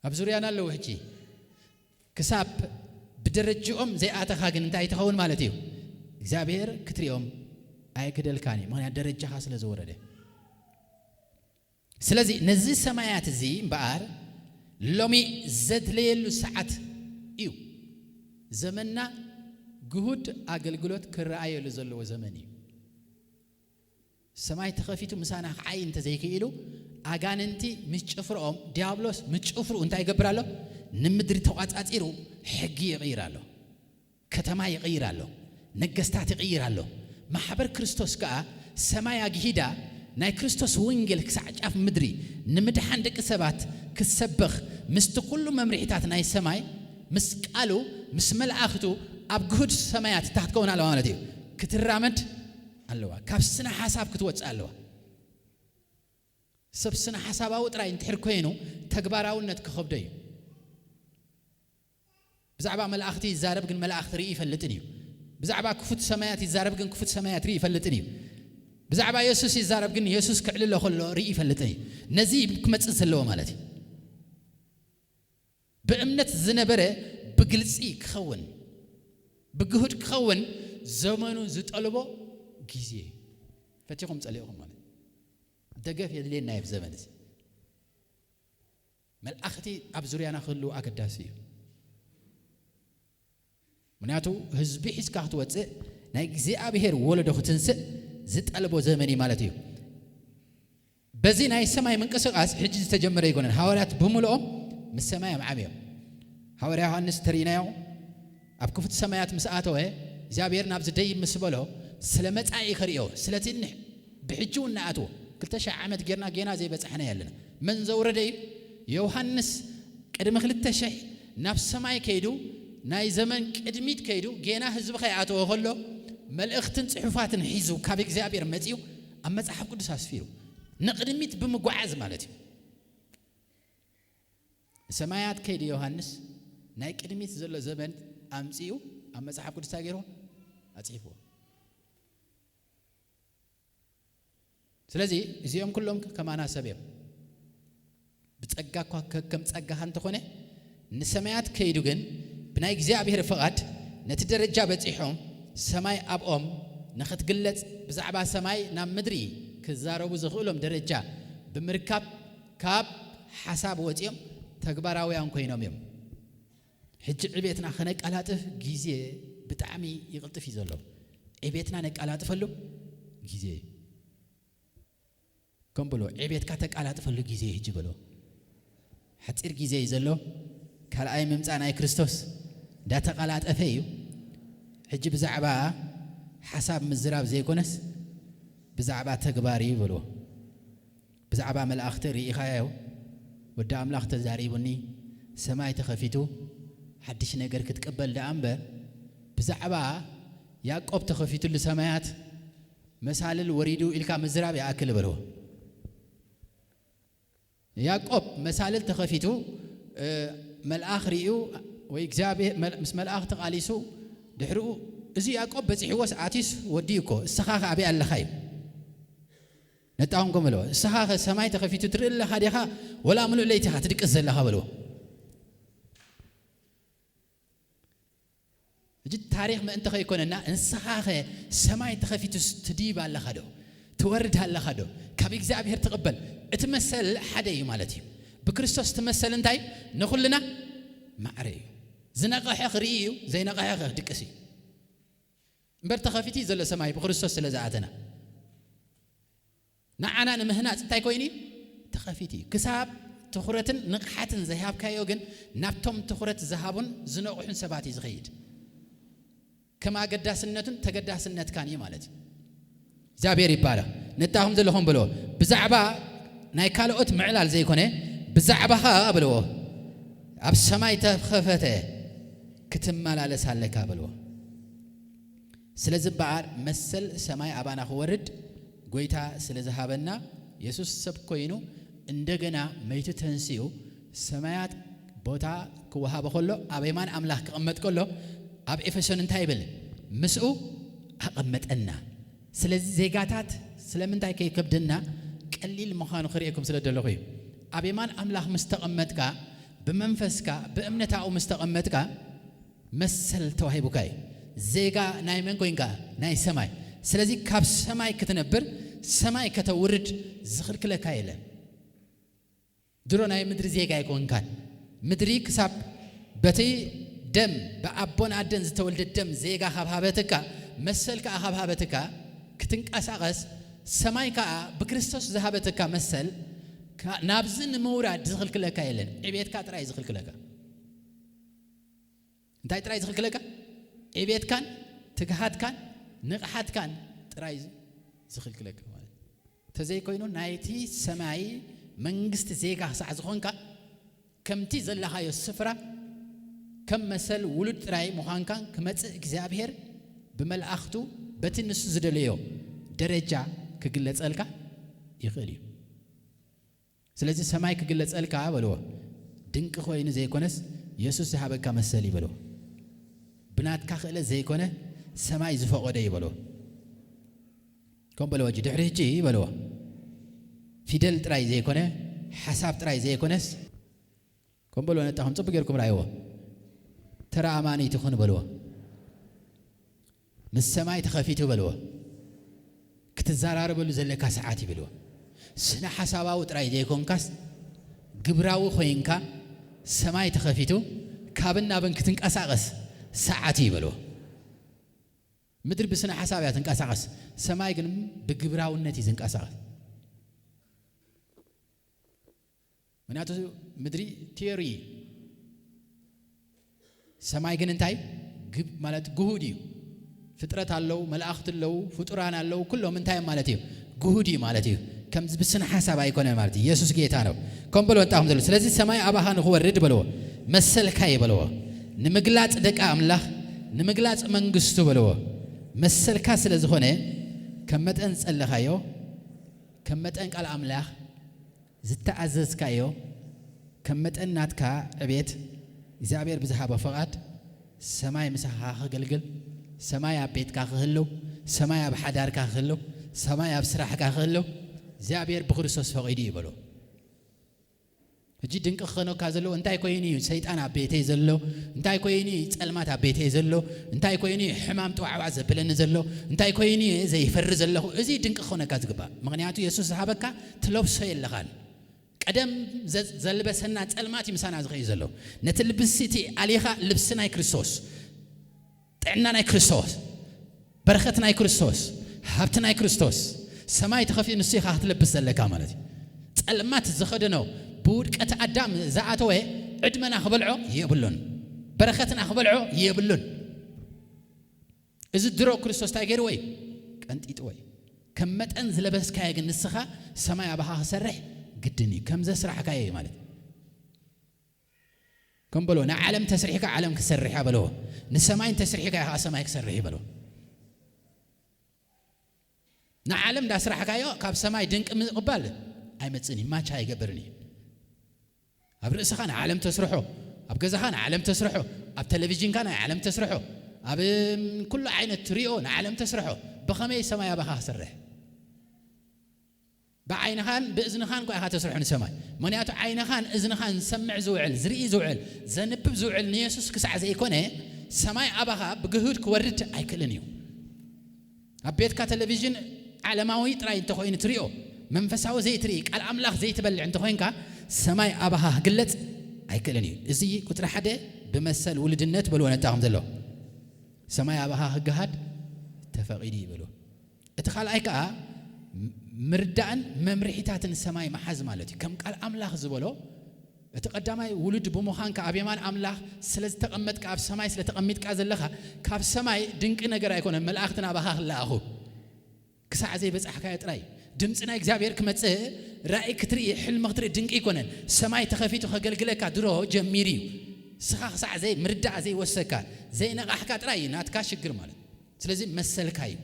ኣብ ዙርያና ኣለዉ ሕጂ። ክሳብ ብደረጅኦም ዘይኣተኻ ግን እንታይ ትኸውን ማለት እዩ? እግዚኣብሔር ክትሪኦም ኣይክደልካን እዩ፣ ምኽንያት ደረጃኻ ስለ ዝወረደ። ስለዚ ነዚ ሰማያት እዚ እምበኣር ሎሚ ዘድለየሉ ሰዓት እዩ። ዘመንና ግሁድ ኣገልግሎት ክረኣየሉ ዘለዎ ዘመን እዩ። ሰማይ ተኸፊቱ ምሳና ክዓይ እንተዘይክኢሉ፣ ኣጋንንቲ ምስ ጭፍርኦም፣ ዲያብሎስ ምስ ጭፍሩ እንታይ ይገብር ኣሎ? ንምድሪ ተቋጻጺሩ ሕጊ ይቕይር ኣሎ። ከተማ ይቕይር ኣሎ። ነገስታት ይቕይር ኣሎ። ማሕበር ክርስቶስ ከኣ ሰማይ ኣግሂዳ ናይ ክርስቶስ ወንጌል ክሳዕ ጫፍ ምድሪ ንምድሓን ደቂ ሰባት ክትሰብኽ፣ ምስቲ ኩሉ መምርሒታት ናይ ሰማይ፣ ምስ ቃሉ፣ ምስ መላእኽቱ ኣብ ግሁድ ሰማያት እንታይ ክትከውን ኣለዋ ማለት እዩ? ክትራመድ ኣለዋ። ካብ ስነ ሓሳብ ክትወጽእ ኣለዋ። ሰብ ስነ ሓሳባዊ ጥራይ እንድሕር ኮይኑ ተግባራውነት ክኸብዶ እዩ። ብዛዕባ መላእኽቲ ይዛረብ ግን መላእኽቲ ርኢ ይፈልጥን እዩ። ብዛዕባ ክፉት ሰማያት ይዛረብ ግን ክፉት ሰማያት ርኢ ይፈልጥን እዩ። ብዛዕባ የሱስ ይዛረብ ግን የሱስ ክዕልሎ ከሎ ርኢ ይፈልጥን እዩ። ነዚ ክመጽእ ዘለዎ ማለት እዩ። ብእምነት ዝነበረ ብግልጺ ክኸውን፣ ብግሁድ ክኸውን ዘመኑ ዝጠልቦ ግዜ እዩ። ፈቲኹም ጸሊእኹም ማለት እዩ። ደገፍ የድልየና እዩ። ብዘመን እዚ መልኣኽቲ ኣብ ዙርያና ክህልዉ ኣገዳሲ እዩ። ምክንያቱ ህዝቢ ሒዝካ ክትወጽእ ናይ እግዚኣብሔር ወለዶ ክትንስእ ዝጠልቦ ዘመን እዩ ማለት እዩ። በዚ ናይ ሰማይ ምንቅስቓስ ሕጂ ዝተጀመረ ኣይኮነን። ሃዋርያት ብምልኦም ምስ ሰማይ ኣምዓም እዮም። ሃዋርያ ዮሃንስ ተርኢናዮ ኣብ ክፉት ሰማያት ምስ ኣተወ እግዚኣብሔር ናብዚ ደይ ምስ በሎ ስለ መጻኢ ከርእዮ ስለቲ ን-፣ ብሕጂ እውን ንኣትዎ ክልተ ሺሕ ዓመት ጌርና ጌና ዘይበጻሕና ኣለና። መን ዘውረደ እዩ? ዮሃንስ ቅድሚ ክልተ ሺሕ ናብ ሰማይ ከይዱ ናይ ዘመን ቅድሚት ከይዱ ጌና ህዝቢ ከይኣተወ ከሎ መልእኽትን ጽሑፋትን ሒዙ ካብ እግዚኣብሔር መጺኡ ኣብ መጽሓፍ ቅዱስ ኣስፊሩ ንቕድሚት ብምጓዓዝ ማለት እዩ። ንሰማያት ከይዱ ዮሃንስ ናይ ቅድሚት ዘሎ ዘመን ኣምጺኡ ኣብ መጽሓፍ ቅዱስ እንታይ ገይርዎ? ኣጽሒፍዎ። ስለዚ እዚኦም ኩሎም ከማና ሰብ እዮም። ጸጋ እኳ ከከም ጸጋኻ እንተኾነ፣ ንሰማያት ከይዱ ግን ብናይ እግዚኣብሔር ፍቓድ ነቲ ደረጃ በጺሖም፣ ሰማይ ኣብኦም ንኽትግለጽ፣ ብዛዕባ ሰማይ ናብ ምድሪ ክዛረቡ ዘኽእሎም ደረጃ ብምርካብ፣ ካብ ሓሳብ ወጺኦም ተግባራውያን ኮይኖም እዮም። ሕጂ ዕቤትና ከነቀላጥፍ ግዜ ብጣዕሚ ይቕልጥፍ እዩ ዘሎ። ዕቤትና ነቀላጥፈሉ ግዜ እዩ። ከም በሎ፣ ዕቤትካ ተቀላጥፈሉ ግዜ እዩ ሕጂ በሎ። ሓጺር ግዜ እዩ ዘሎ። ካልኣይ ምምጻእ ናይ ክርስቶስ እንዳተቀላጠፈ እዩ። ሕጂ ብዛዕባ ሓሳብ ምዝራብ ዘይኮነስ፣ ብዛዕባ ተግባር እዩ በልዎ። ብዛዕባ መላእኽቲ ርኢኻዮ? ወዲ ኣምላኽ ተዛሪቡኒ፣ ሰማይ ተኸፊቱ፣ ሓድሽ ነገር ክትቅበል ደኣ እምበር፣ ብዛዕባ ያዕቆብ ተኸፊቱሉ ሰማያት፣ መሳልል ወሪዱ ኢልካ ምዝራብ ይኣክል በልዎ። ያዕቆብ መሳልል ተኸፊቱ፣ እ፣ መልኣኽ ርእዩ ወይ እግዚኣብሔር መል-፣ ምስ መልኣኽ ተቓሊሱ፣ ድሕሪኡ እዚ ያዕቆብ በጺሕዎስ ኣትዩስ ወዲኡ እኮ፣ እስኻ ኸ ኣበይ ኣለኻ እዩ። ነጣኹም ከም በልዎ፣ እስኻ ኸ ሰማይ ተኸፊቱ ትርኢ ኣለኻ ዲኻ? ወላ ምሉእ ለይቲ ኢኻ ትድቅስ ዘለኻ በልዎ። ሕጂ ታሪኽ ምእንቲ ከይኮነና፣ ንስኻ ኸ ሰማይ ተኸፊቱስ ትድይብ ኣለኻ ዶ? ትወርድ ኣለኻ ዶ? ካብ እግዚኣብሔር ትቕበል? እቲ መሰል ሓደ እዩ ማለት እዩ። ብክርስቶስ እቲ መሰል እንታይ? ንኹልና ማዕረ እዩ። ዝነቐሐ ክርኢ እዩ፣ ዘይነቐሐ ክድቅስ እዩ። እምበር ተኸፊቱ እዩ ዘሎ ሰማይ ብክርስቶስ ስለ ዝኣተና። ንዓና ንምህናጽ እንታይ ኮይኑ እዩ? ተኸፊቱ እዩ። ክሳብ ትኹረትን ንቕሓትን ዘይሃብካዮ ግን፣ ናብቶም ትኹረት ዝሃቡን ዝነቕሑን ሰባት እዩ ዝኸይድ። ከም ኣገዳስነቱን ተገዳስነትካን እዩ ማለት እዩ። እግዚኣብሔር ይባረኽ። ነታኹም ዘለኹም በልዎ። ብዛዕባ ናይ ካልኦት ምዕላል ዘይኮነ፣ ብዛዕባኻ በልዎ። ኣብ ሰማይ ተኸፈተ ክትመላለስ ኣለካ በልዎ። ስለዚ እምበኣር መሰል ሰማይ ኣባና ክወርድ ጐይታ ስለ ዝሃበና፣ የሱስ ሰብ ኮይኑ እንደገና መይቱ ተንሲኡ ሰማያት ቦታ ክወሃቦ ከሎ፣ ኣብ የማን ኣምላኽ ክቕመጥ ከሎ፣ ኣብ ኤፌሶን እንታይ ይብል? ምስኡ ኣቐመጠና። ስለዚ ዜጋታት ስለምንታይ ከይከብደና ቀሊል ምዃኑ ክርእየኩም ስለ ዘለኹ እዩ። ኣብ የማን ኣምላኽ ምስ ተቐመጥካ፣ ብመንፈስካ፣ ብእምነት ኣብኡ ምስ ተቐመጥካ፣ መሰል ተዋሂቡካ እዩ። ዜጋ ናይ መን ኮንካ? ናይ ሰማይ። ስለዚ ካብ ሰማይ ክትነብር፣ ሰማይ ከተውርድ ዝኽልክለካ የለን። ድሮ ናይ ምድሪ ዜጋ ኣይኮንካን። ምድሪ ክሳብ በቲ ደም፣ ብኣቦን ኣደን ዝተወልደ ደም ዜጋ ካብ ሃበትካ፣ መሰል ከኣ ካብ ሃበትካ፣ ክትንቀሳቐስ፣ ሰማይ ከኣ ብክርስቶስ ዝሃበትካ መሰል፣ ካ-፣ ናብዚ ንምውራድ ዝኽልክለካ የለን። ዕቤትካ ጥራይ እዩ ዝኽልክለካ። እንታይ ጥራይ ዝኽልክለካ? ዕቤትካን ትግሃትካን ንቕሓትካን ጥራይ ዝኽልክለካ ማለት እዩ። እንተዘይኮይኑ ናይቲ ሰማይ መንግስቲ ዜጋ ክሳዕ ዝኾንካ፣ ከምቲ ዘለኻዮ ስፍራ ከም መሰል ውሉድ ጥራይ ምዃንካን ክመጽእ እግዚኣብሔር ብመልኣኽቱ በቲ ንሱ ዝደለዮ ደረጃ ክግለጸልካ ይኽእል እዩ። ስለዚ ሰማይ ክግለጸልካ በልዎ። ድንቂ ኮይኑ ዘይኮነስ የሱስ ዝሃበካ መሰል እዩ በልዎ። ብናትካ ክእለት ዘይኮነ ሰማይ ዝፈቐዶ እዩ በልዎ። ከም በልዎ ሕጂ፣ ድሕሪ ሕጂ በልዎ። ፊደል ጥራይ ዘይኮነ፣ ሓሳብ ጥራይ ዘይኮነስ፣ ከም በልዎ ነጣኹም ጽቡቅ ጌርኩም ርኣይዎ። ተራ ኣማኒ ትኹን በልዎ። ምስ ሰማይ ተኸፊቱ በልዎ። ክትዘራረበሉ ዘለካ ሰዓት እዩ በልዎ። ስነ ሓሳባዊ ጥራይ ዘይኮንካስ፣ ግብራዊ ኮይንካ ሰማይ ተኸፊቱ ካብን ናብን ክትንቀሳቐስ ሰዓት እዩ በልዎ። ምድሪ ብስነ ሓሳብ እያ ትንቀሳቐስ፣ ሰማይ ግን ብግብራውነት እዩ ዝንቀሳቐስ። ምክንያቱ ምድሪ ቲዮሪ፣ ሰማይ ግን እንታይ? ግብ-፣ ማለት ግሁድ እዩ። ፍጥረት ኣለዉ፣ መላእኽቲ ኣለዉ፣ ፍጡራን ኣለዉ፣ ኩሎም እንታይ እዮም ማለት እዩ? ግሁድ እዩ ማለት እዩ። ከምዚ ብስነ ሓሳብ ኣይኮነን ማለት እዩ። የሱስ ጌታ ነው። ከም በሎ ወጣኹም ዘሎ። ስለዚ ሰማይ ኣባኻ ንኽወርድ በልዎ፣ መሰልካ እዩ በልዎ። ንምግላጽ ደቂ ኣምላኽ፣ ንምግላጽ መንግስቱ በልዎ። መሰልካ ስለ ዝኾነ፣ ከም መጠን ዝጸለኻዮ፣ ከም መጠን ቃል ኣምላኽ ዝተኣዘዝካዮ፣ ከም መጠን ናትካ ዕቤት እግዚኣብሔር ብዝሃቦ ፍቓድ ሰማይ ምሳኻ ከገልግል፣ ሰማይ ኣብ ቤትካ ክህልው፣ ሰማይ ኣብ ሓዳርካ ክህልው፣ ሰማይ ኣብ ስራሕካ ክህልው እግዚኣብሔር ብክርስቶስ ፈቒዱ እዩ በሎ። ሕጂ ድንቂ ክኾነካ ዘለዎ እንታይ ኮይኑ እዩ ሰይጣን ኣብ ቤተይ ዘሎ? እንታይ ኮይኑ እዩ ጸልማት ኣብ ቤተይ ዘሎ? እንታይ ኮይኑ እዩ ሕማም ጥዋዕዋዕ ዘብለኒ ዘሎ? እንታይ ኮይኑ እዩ ዘይፈሪ ዘለኹ? እዚ ድንቂ ክኾነካ ዝግባእ። ምኽንያቱ የሱስ ዝሃበካ ትለብሶ የለኻን። ቀደም ዘ-፣ ዘልበሰና ጸልማት እዩ ምሳና ዝኸይድ ዘሎ። ነቲ ልብሲ እቲ ኣሊኻ ልብሲ ናይ ክርስቶስ፣ ጥዕና ናይ ክርስቶስ፣ በረኸት ናይ ክርስቶስ፣ ሃብቲ ናይ ክርስቶስ፣ ሰማይ ተኸፊቱ ንሱ ኢኻ ክትለብስ ዘለካ ማለት እዩ። ጸልማት ዝኸደኖ ብውድቀት ኣዳም ዝኣተወ ዕድመና ክበልዖ የብሉን። በረኸትና ክበልዖ የብሉን። እዚ ድሮ ክርስቶስ እንታይ ገይርዎ እዩ? ቀንጢጥዎ እዩ። ከም መጠን ዝለበስካዮ ግን ንስኻ ሰማይ ኣባኻ ክሰርሕ ግድን እዩ። ከም ዘስራሕካዮ እዩ ማለት እዩ። ከም በሎ፣ ንዓለም ተስሪሕካ ዓለም ክሰርሕ እያ በሎ። ንሰማይ እንተስሪሕካ ኢኻ ሰማይ ክሰርሕ እዩ በሎ። ንዓለም እንዳስራሕካዮ ካብ ሰማይ ድንቂ ምቕባል ኣይመጽእን እዩ፣ ማቻ ኣይገብርን እዩ። ኣብ ርእስኻ ንዓለም ተስርሖ፣ ኣብ ገዛኻ ንዓለም ተስርሖ፣ ኣብ ቴሌቪዥንካ ናይ ዓለም ተስርሖ፣ ኣብ፣ እም፣ ኩሉ ዓይነት ትሪኦ ንዓለም ተስርሖ። ብኸመይ ሰማይ ኣባኻ ክሰርሕ? ብዓይንኻን ብእዝንኻን እኳ ኢኻ ተስርሖ ንሰማይ። ምኽንያቱ ዓይንኻን እዝንኻን ዝሰምዕ ዝውዕል፣ ዝርኢ ዝውዕል፣ ዘንብብ ዝውዕል ንየሱስ ክሳዕ ዘይኮነ፣ ሰማይ ኣባኻ ብግሁድ ክወርድ ኣይክእልን እዩ። ኣብ ቤትካ ቴሌቪዥን ዓለማዊ ጥራይ እንተኾይኑ ትሪኦ፣ መንፈሳዊ ዘይትርኢ፣ ቃል ኣምላኽ ዘይትበልዕ እንተኾይንካ፣ ሰማይ ኣባኻ ክግለጽ ኣይክእልን እዩ። እዚ ቁጽሪ ሓደ ብመሰል ውልድነት በልዎ ነጣኹም ዘሎ። ሰማይ ኣባኻ ክገሃድ ተፈቒዱ እዩ በልዎ። እቲ ካልኣይ ከኣ ም-፣ ምርዳእን መምርሒታትን ሰማይ መሓዝ ማለት እዩ። ከም ቃል ኣምላኽ ዝበሎ፣ እቲ ቀዳማይ ውሉድ ብምዃንካ ኣብ የማን ኣምላኽ ስለ ዝተቐመጥካ፣ ኣብ ሰማይ ስለ ተቐሚጥካ ዘለኻ፣ ካብ ሰማይ ድንቂ ነገር ኣይኮነን፣ መላእኽቲ ናባኻ ክለኣኹ። ክሳዕ ዘይበጻሕካዮ ጥራይ። ድምጺ ናይ እግዚኣብሔር ክመጽእ፣ ራእይ ክትርኢ፣ ሕልሚ ክትርኢ ድንቂ ኣይኮነን። ሰማይ ተኸፊቱ ከገልግለካ ድሮ ጀሚሩ እዩ። ንስኻ ክሳዕ ዘይ-፣ ምርዳእ ዘይወሰካ፣ ዘይነቓሕካ ጥራይ እዩ ናትካ ሽግር ማለት። ስለዚ መሰልካ እዩ።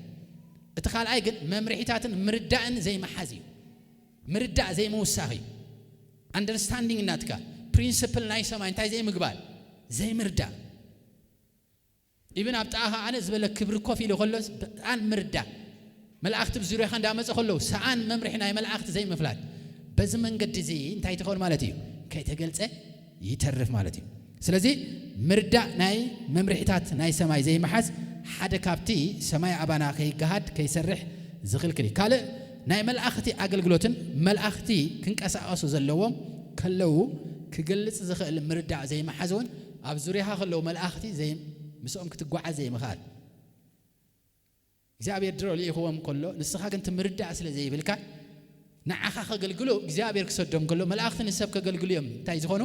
እቲ ካልኣይ ግን መምርሒታትን ምርዳእን ዘይምሓዝ እዩ። ምርዳእ ዘይምውሳኽ እዩ። ኣንደርስታንዲንግ ናትካ፣ ፕሪንስፕል ናይ ሰማይ እንታይ ዘይምግባር፣ ዘይምርዳእ። ኢብን ኣብ ጥቓኻ ኣነ ዝበለ ክብሪ ኮፍ ኢሉ ከሎ ብጣን ምርዳእ። መላእኽቲ ብዙርያኻ እንዳመጸ ከለዉ ሰኣን መምርሒ ናይ መላእኽቲ ዘይምፍላጥ። በዚ መንገዲ እዚ እንታይ ትኸውን ማለት እዩ? ከይተገልጸ ይተርፍ ማለት እዩ። ስለዚ ምርዳእ ናይ መምርሒታት ናይ ሰማይ ዘይምሓዝ ሓደ ካብቲ ሰማይ ኣባና ከይገሃድ ከይሰርሕ ዝኽልክል እዩ። ካልእ ናይ መላእኽቲ ኣገልግሎትን መላእኽቲ ክንቀሳቐሱ ዘለዎም ከለዉ ክገልጽ ዝኽእል ምርዳእ ዘይምሓዝ እውን ኣብ ዙርያኻ ከለዉ መላእኽቲ ዘይ-፣ ምስኦም ክትጓዓዝ ዘይምኽኣል። እግዚኣብሔር ድሮ ልኢኽዎም ከሎ ንስኻ ግን እቲ ምርዳእ ስለ ዘይብልካ ንዓኻ ከገልግሉ እግዚኣብሔር ክሰዶም ከሎ መላእኽቲ ንሰብ ከገልግሉ እዮም እንታይ ዝኾኑ?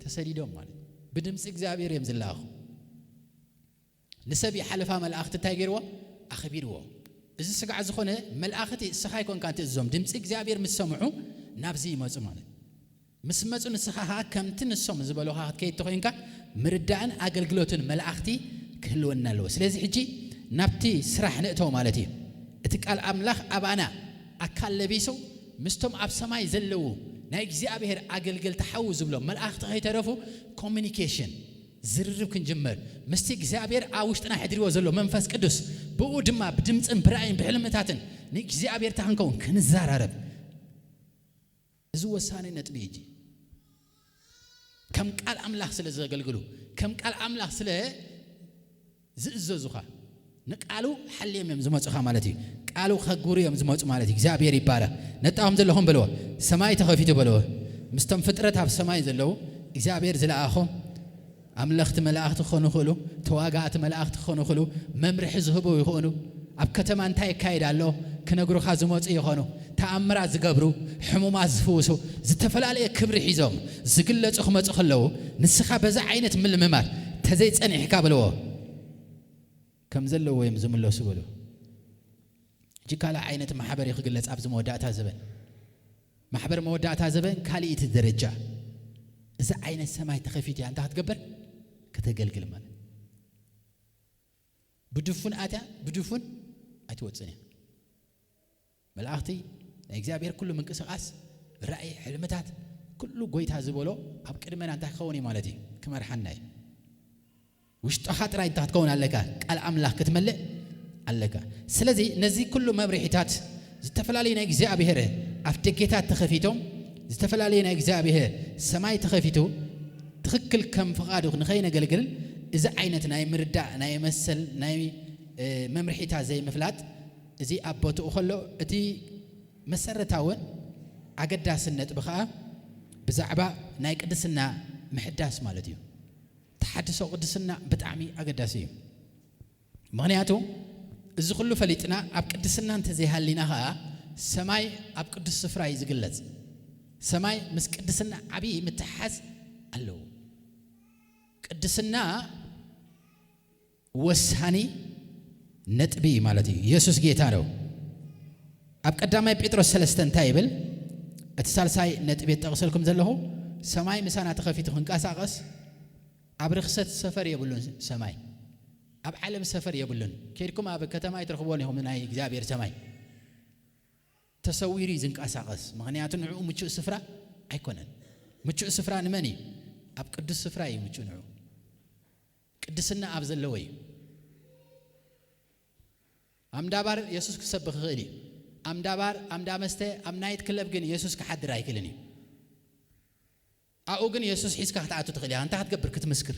ተሰዲዶም ማለት እዩ። ብድምፂ እግዚኣብሔር እዮም ዝለኣኹ። ንሰብ ይሓልፋ መላእኽቲ እንታይ ገይርዎ? ኣኽቢርዎ። እዚ ስጋዕ ዝኾነ መላእኽቲ እስኻ ኣይኮንካ ትእዝዞም። ድምፂ እግዚኣብሔር ምስ ሰምዑ ናብዚ ይመፁ ማለት እዩ። ምስ መፁ ንስኻ ኸዓ ከምቲ ንሶም ዝበሉኻ ክትከይድ ተኾይንካ ምርዳእን ኣገልግሎትን መላእኽቲ ክህልወና ኣለዎ። ስለዚ ሕጂ ናብቲ ስራሕ ንእተው ማለት እዩ። እቲ ቃል ኣምላኽ ኣባና ኣካል ለቢሱ ምስቶም ኣብ ሰማይ ዘለዉ ናይ እግዚኣብሔር ኣገልገልቲ ሓዉ ዝብሎም መላእኽቲ ከይተረፉ ኮሚኒኬሽን ዝርርብ ክንጅምር ምስቲ እግዚኣብሔር ኣብ ውሽጥና ሕድርዎ ዘሎ መንፈስ ቅዱስ ብኡ ድማ ብድምፅን ብራእይን ብሕልምታትን ንእግዚኣብሔር እንታይ ክንከውን ክንዘራረብ። እዚ ወሳኒ ነጥቢ እዩ። ከም ቃል ኣምላኽ ስለ ዘገልግሉ ከም ቃል ኣምላኽ ስለ ዝእዘዙኻ ንቃሉ ሓልዮም እዮም ዝመፁኻ ማለት እዩ። ቃሉ ከግብሩ እዮም ዝመፁ ማለት እዩ። እግዚኣብሔር ይባረኽ። ነጣኹም ዘለኹም በልዎ ሰማይ ተኸፊቱ በልዎ። ምስቶም ፍጥረት ኣብ ሰማይ ዘለዉ እግዚኣብሔር ዝለኣኾም ኣምለኽቲ መላእኽቲ ክኾኑ ይኽእሉ፣ ተዋጋእቲ መላእኽቲ ክኾኑ ይኽእሉ፣ መምርሒ ዝህቡ ይኽእሉ። ኣብ ከተማ እንታይ ይካየድ ኣሎ ክነግሩኻ ዝመፁ ይኾኑ። ተኣምራት ዝገብሩ፣ ሕሙማት ዝፍውሱ፣ ዝተፈላለየ ክብሪ ሒዞም ዝግለፁ ክመፁ ከለዉ ንስኻ በዛ ዓይነት ምልምማድ ተዘይፀኒሕካ በልዎ። ከም ዘለዉ እዮም ዝምለሱ በሉ። ሕጂ ካልእ ዓይነት ማሕበር እዩ ክግለፅ ኣብዚ መወዳእታ ዘበን። ማሕበር መወዳእታ ዘበን ካልእ እቲ ደረጃ። እዚ ዓይነት ሰማይ ተኸፊቱ እያ እንታይ ክትገብር? ከተገልግል ማለት። ብድፉን ኣትያ ብድፉን ኣይትወፅን እያ። መላእኽቲ ናይ እግዚኣብሔር ኩሉ ምንቅስቓስ ራእይ፣ ሕልምታት፣ ኩሉ ጎይታ ዝበሎ ኣብ ቅድመና እንታይ ክኸውን እዩ ማለት እዩ? ክመርሓና እዩ። ውሽጥኻ ጥራይ እንታይ ክትከውን ኣለካ? ቃል ኣምላኽ ክትመልእ ኣለካ። ስለዚ ነዚ ኩሉ መምርሒታት ዝተፈላለዩ ናይ እግዚኣብሔር ኣፍ ደጌታት ተኸፊቶም ዝተፈላለየ ናይ እግዚኣብሔር ሰማይ ተኸፊቱ ትኽክል ከም ፍቓዱ ንኸይነገልግል፣ እዚ ዓይነት ናይ ምርዳእ፣ ናይ መሰል፣ ናይ፣ እ፣ መምርሒታት ዘይምፍላጥ፣ እዚ ኣብ ቦትኡ ከሎ፣ እቲ መሰረታውን ኣገዳስን ነጥቢ ኸኣ ብዛዕባ ናይ ቅድስና ምሕዳስ ማለት እዩ። ተሓድሶ ቅድስና ብጣዕሚ ኣገዳሲ እዩ። ምኽንያቱ እዚ ኩሉ ፈሊጥና ኣብ ቅድስና እንተዘይሃሊና ኸኣ ሰማይ ኣብ ቅዱስ ስፍራ እዩ ዝግለጽ። ሰማይ ምስ ቅድስና ዓብዪ ምትሕሓዝ ኣለዎ። ቅድስና ወሳኒ ነጥቢ እዩ ማለት እዩ። ኢየሱስ ጌታ ነው። ኣብ ቀዳማይ ጴጥሮስ ሰለስተ እንታይ ይብል? እቲ ሳልሳይ ነጥቢ እጠቕሰልኩም ዘለኹ፣ ሰማይ ምሳና ተኸፊቱ ክንቀሳቐስ ኣብ ርኽሰት ሰፈር የብሉን። ሰማይ ኣብ ዓለም ሰፈር የብሉን። ኬድኩም ኣብ ከተማ ኣይትረኽብዎን ኢኹም ናይ እግዚኣብሔር ሰማይ። ተሰዊሩ እዩ ዝንቀሳቐስ። ምኽንያቱ ንዕኡ ምቹእ ስፍራ ኣይኮነን። ምቹእ ስፍራ ንመን እዩ? ኣብ ቅዱስ ስፍራ እዩ ምቹእ ንዕኡ። ቅድስና ኣብ ዘለዎ እዩ። ኣምዳ ባር የሱስ ክሰብኽ ይኽእል እዩ። ኣምዳ ባር፣ ኣምዳ መስተ፣ ኣብ ናይት ክለብ ግን የሱስ ክሓድር ኣይክእልን እዩ። ኣብኡ ግን የሱስ ሒዝካ ክትኣቱ ትኽእል ኢኻ። እንታይ ክትገብር? ክትምስክር።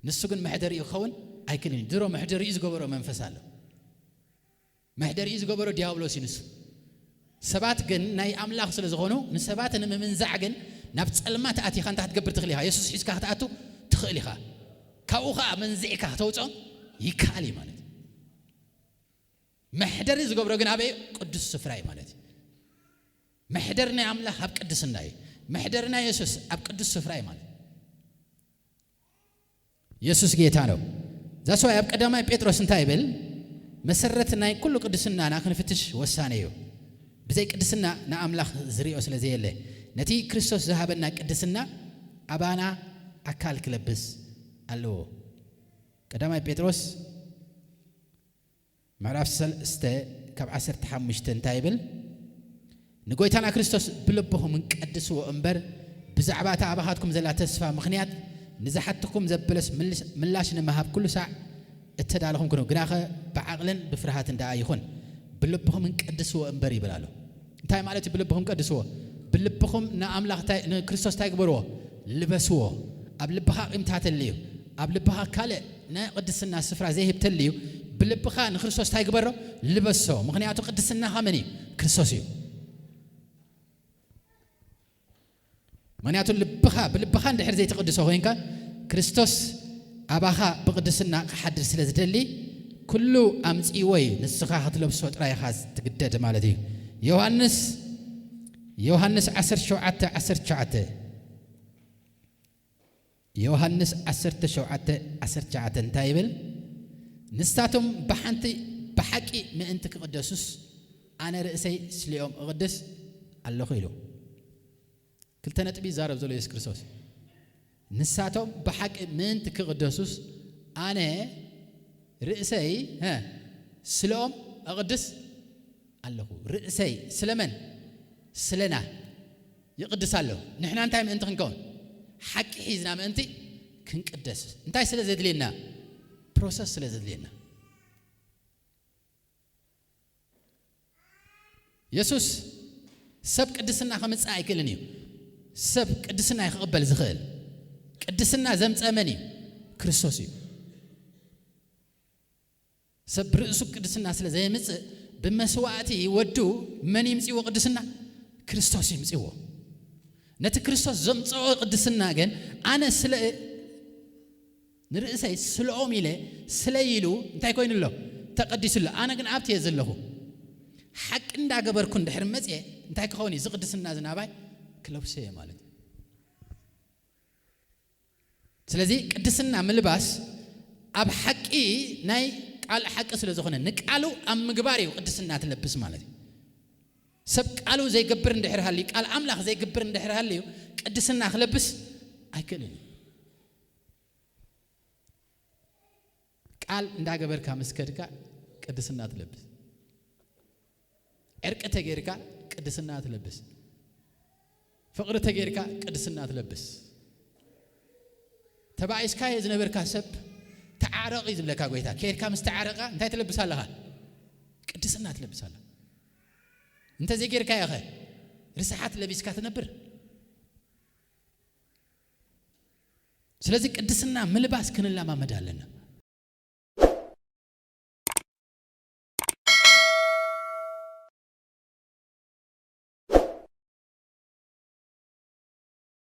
ንሱ ግን መሕደሪኡ ክኸውን ኣይክእልን እዩ። ድሮ መሕደሪኡ ዝገበሮ መንፈስ ኣሎ። መሕደሪኡ ዝገበሮ ዲያብሎስ እዩ ንሱ። ሰባት ግን ናይ ኣምላኽ ስለ ዝኾኑ፣ ንሰባት ንምምንዛዕ ግን ናብ ጸልማት ኣቲኻ እንታይ ክትገብር ትኽእል ኢኻ? የሱስ ሒዝካ ክትኣቱ ትኽእል ኢኻ። ካብኡ ኸኣ መንዚዕካ ክተውጽኦም ይከኣል እዩ ማለት እዩ። መሕደሪ ዝገብሮ ግን ኣበይ? ቅዱስ ስፍራ እዩ ማለት እዩ። መሕደሪ ናይ ኣምላኽ ኣብ ቅድስና እዩ። መሕደሪ ናይ የሱስ ኣብ ቅዱስ ስፍራ እዩ ማለት እዩ። የሱስ ጌታ ነው። ዛስዋይ ኣብ ቀዳማይ ጴጥሮስ እንታይ ይብል? መሰረት ናይ ኩሉ ቅድስናና ክንፍትሽ ወሳኒ እዩ። ብዘይ ቅድስና ንኣምላኽ ዝሪኦ ስለ ዘየለ፣ ነቲ ክርስቶስ ዝሃበና ቅድስና ኣባና ኣካል ክለብስ ኣለዎ። ቀዳማይ ጴጥሮስ ምዕራፍ ሰለስተ ካብ ዓሰርተ ሓሙሽተ እንታይ ይብል? ንጎይታና ክርስቶስ ብልብኹም እንቀድስዎ እምበር፣ ብዛዕባ እታ ኣባኻትኩም ዘላ ተስፋ ምኽንያት ንዝሓትኩም ዘብለስ ምልስ-፣ ምላሽ ንምሃብ ኩሉ ሳዕ እተዳለኹም ኩኑ። ግናኸ ብዓቕልን ብፍርሃትን ደኣ ይኹን፣ ብልብኹም እንቀድስዎ እምበር ይብል ኣሎ። እንታይ ማለት እዩ? ብልብኹም ቀድስዎ። ብልብኹም ንኣምላኽ እንታይ፣ ንክርስቶስ እንታይ ግበርዎ? ልበስዎ። ኣብ ልብኻ ቂምታ ተልዩ፣ ኣብ ልብኻ ካልእ ናይ ቅድስና ስፍራ ዘይህብ ተልዩ፣ ብልብኻ ንክርስቶስ እንታይ ግበሮ? ልበሶ። ምኽንያቱ ቅድስናኻ መን እዩ? ክርስቶስ እዩ። ምኽንያቱ ልብኻ፣ ብልብኻ እንድሕር ዘይትቕድሶ ኮይንካ፣ ክርስቶስ ኣባኻ ብቅድስና ክሓድር ስለ ዝደሊ፣ ኩሉ ኣምጽእዎ እዩ፣ ንስኻ ክትለብሶ ጥራይ ኢኻ ትግደድ ማለት እዩ። ዮሃንስ፣ ዮሃንስ ዓሰርተ ሸውዓተ ዓሰርተ ትሽዓተ፣ ዮሃንስ ዓሰርተ ሸውዓተ ዓሰርተ ትሽዓተ እንታይ ይብል? ንሳቶም ብሓንቲ ብሓቂ ምእንቲ ክቕደሱስ፣ ኣነ ርእሰይ ስሊኦም እቕድስ ኣለኹ ኢሉ። ክልተ ነጥቢ ይዛረብ ዘሎ የሱስ ክርስቶስ። ንሳቶም ብሓቂ ምእንቲ ክቕደሱስ፣ ኣነ ርእሰይ፣ ሀ፣ ስለኦም እቕድስ ኣለኹ። ርእሰይ ስለመን? ስለና፣ ይቕድስ ኣሎ። ንሕና እንታይ ምእንቲ ክንከውን? ሓቂ ሒዝና ምእንቲ ክንቅደስ። እንታይ ስለ ዘድልየና? ፕሮሰስ ስለ ዘድልየና። የሱስ ሰብ ቅድስና ከምጽእ ኣይክእልን እዩ። ሰብ ቅድስና እዩ ክቕበል ዝኽእል። ቅድስና ዘምጸ መን እዩ? ክርስቶስ እዩ። ሰብ ብርእሱ ቅድስና ስለ ዘየምጽእ፣ ብመስዋእቲ ወዱ መን ይምጽእዎ ቅድስና? ክርስቶስ ይምጽእዎ። ነቲ ክርስቶስ ዘምጽኦ ቅድስና ግን ኣነ ስለ ንርእሰይ ስለኦም ኢለ ስለ ኢሉ እንታይ ኮይኑ ኣሎ? ተቐዲሱ ኣሎ። ኣነ ግን ኣብቲ እየ ዘለኹ። ሓቂ እንዳገበርኩ እንድሕር መጽየ እንታይ ክኸውን እዩ? እዚ ቅድስና እዚ ናባይ ክለብሶ እየ ማለት እዩ። ስለዚ ቅድስና ምልባስ ኣብ ሓቂ ናይ ቃል ሓቂ ስለ ዝኾነ ንቃሉ ኣብ ምግባር እዩ ቅድስና ትለብስ ማለት እዩ። ሰብ ቃሉ ዘይገብር እንድሕር ሃልዩ፣ ቃል ኣምላኽ ዘይገብር እንድሕር ሃልዩ ቅድስና ክለብስ ኣይክእልን እዩ። ቃል እንዳገበርካ ምስ ከድካ ቅድስና ትለብስ። ዕርቂ ተጌርካ ቅድስና ትለብስ። ፍቕሪ ተጌርካ ቅድስና ትለብስ። ተባኢስካዮ ዝነበርካ ሰብ ተዓረቕ እዩ ዝብለካ ጎይታ። ኬድካ ምስ ተዓረቓ እንታይ ትለብስ ኣለኻ? ቅድስና ትለብስ ኣለኻ። እንተ ዘይጌርካዮ ኸ? ርስሓት ለቢስካ ትነብር? ስለዚ ቅድስና ምልባስ ክንለማመድ ኣለና።